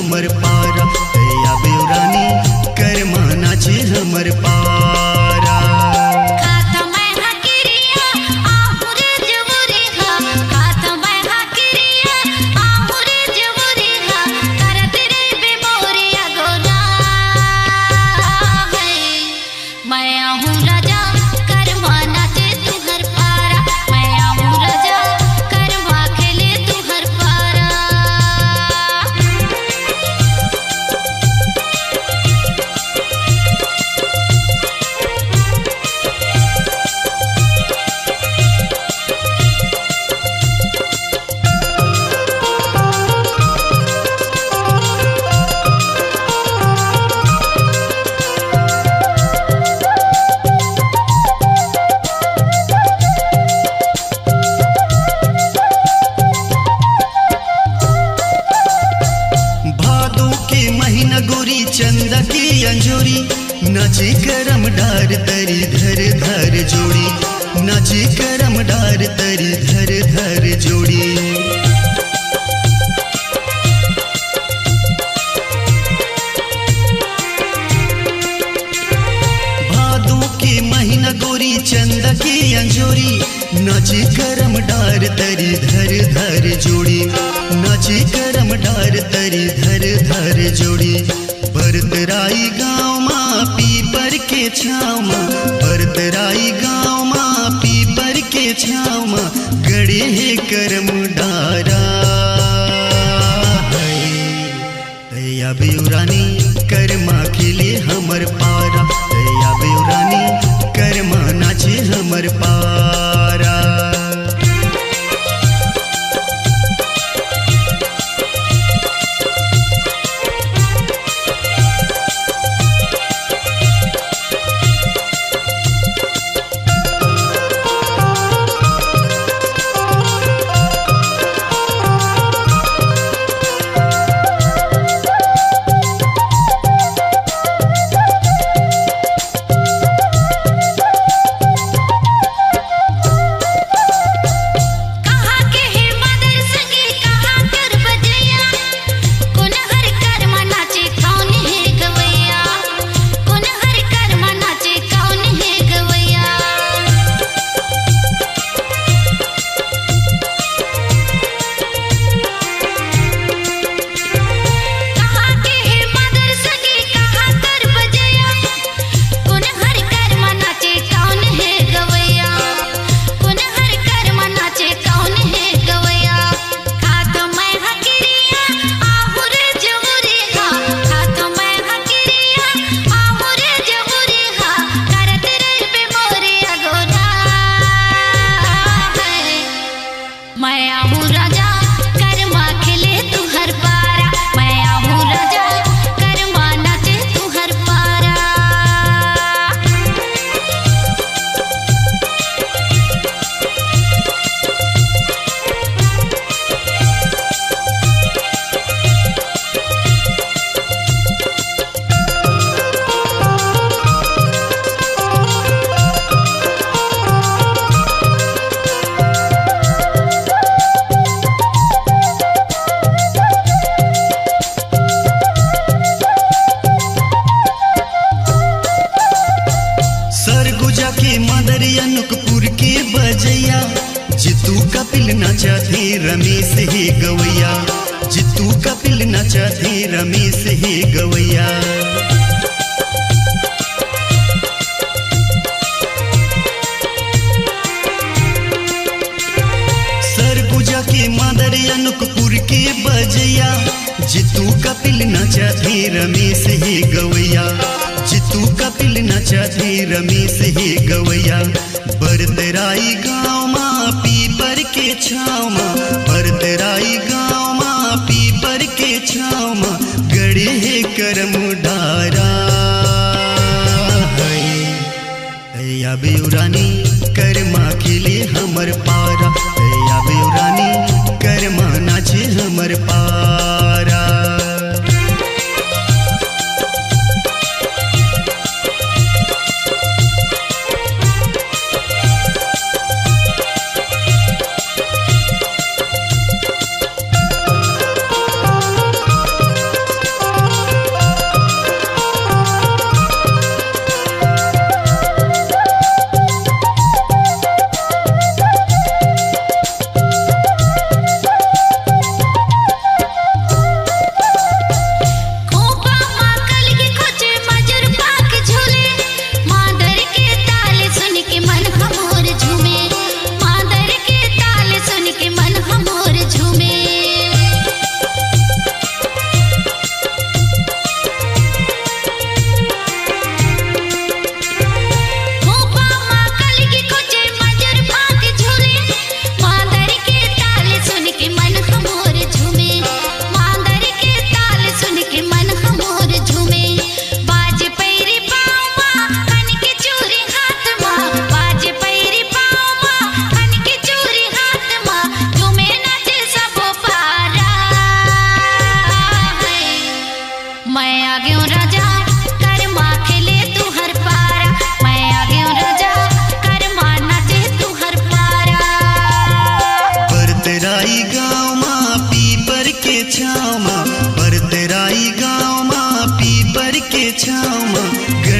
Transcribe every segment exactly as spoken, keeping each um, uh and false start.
हमर पारा, ए आबे रानी, करमा नाचे हमर पारा। खाता मैं हकिरिया, आहुरे जबुरी हा, खाता मैं हकिरिया, आहुरे जबुरी हा, करत रे बे मोरिया गोरा है। मैं आहूँ राजा, करमा नाचे तुँहर पारा। मैं आहूँ राजा, करमा खेले तुँहर पारा। भादो के महीना गोरी, चंदा के अंजोरी, नाचे करम डार तरी धर धर जोड़ी, नाचे करम डार तरी धर धर जोड़ी। भादो के महीना गोरी, चंदा के अंजोरी, नाचे करम डार तरी धर धर जोड़ी, नाचे करम डार तरी धर धर जोड़ी। बरतराई गाँव मा पीपर के छाँव मा, बरतराई गाँव मा पीपर के छाँव मा, गड़े हे करम डारा है। तैया बेउ रानी, करमा खेले हमर पारा, तैया बेउ रानी, करमा नाचे हमर पारा। कहाँ के हे मादर संगी, कहाँ कर बजैया? कोन हर कर मा नाचे, कौन हे गवैया? कोन हर कर मा नाचे, कौन हे गवैया? कहाँ के हे मादर संगी, कहाँ कर बजैया? कोन हर कर मा नाचे, कौन हे गवैया? कोन हर कर मा नाचे, कौन हे गवैया? खात मैं हकिरिया, आहुरे जबुरी हा, खात मैं हकिरिया, आहुरे जबुरी हा, करत रहिबे मोरे अगोरा है। मैं आहूँ राजा, करमा खेले तुँहर पारा। मैं आहूँ राजा, करमा नाचे तुँहर पारा। सरगुजा के मादर अनूपपुर के बजैया, जीतू कपिल नचथे रमेश हे गवैया, जीतू कपिल नचथे रमेश हे गवैया। सरगुजा के मादर अनूपपुर के बजैया, जीतू कपिल नचथे रमेश हे गवैया, जीतू कपिल नचथे रमेश हे गवैया। बरतराई गाँव मा पीपर के छाँव मा, बरतराई गाँव मा पीपर के छाँव मा, गड़े हे करम डारा है। तैया बेउ रानी, करमा खेले हमर पारा, तैया बेउ रानी, करमा नाचे हमर पारा।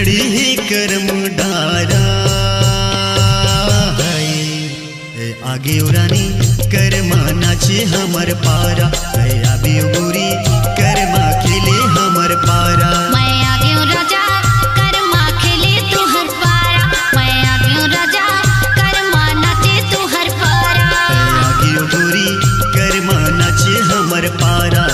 हे करम डारा है, ए आगे ओ रानी, करमा नाचे हमर पारा, ए आबे ओ गोरी, करमा खेले हमर पारा। मैं आगे ओ राजा, करमा खेले तुहर पारा। मैं आगे ओ राजा, करमा नाचे तुहर पारा। ए आगे ओ गोरी, करमा नाचे हमर पारा।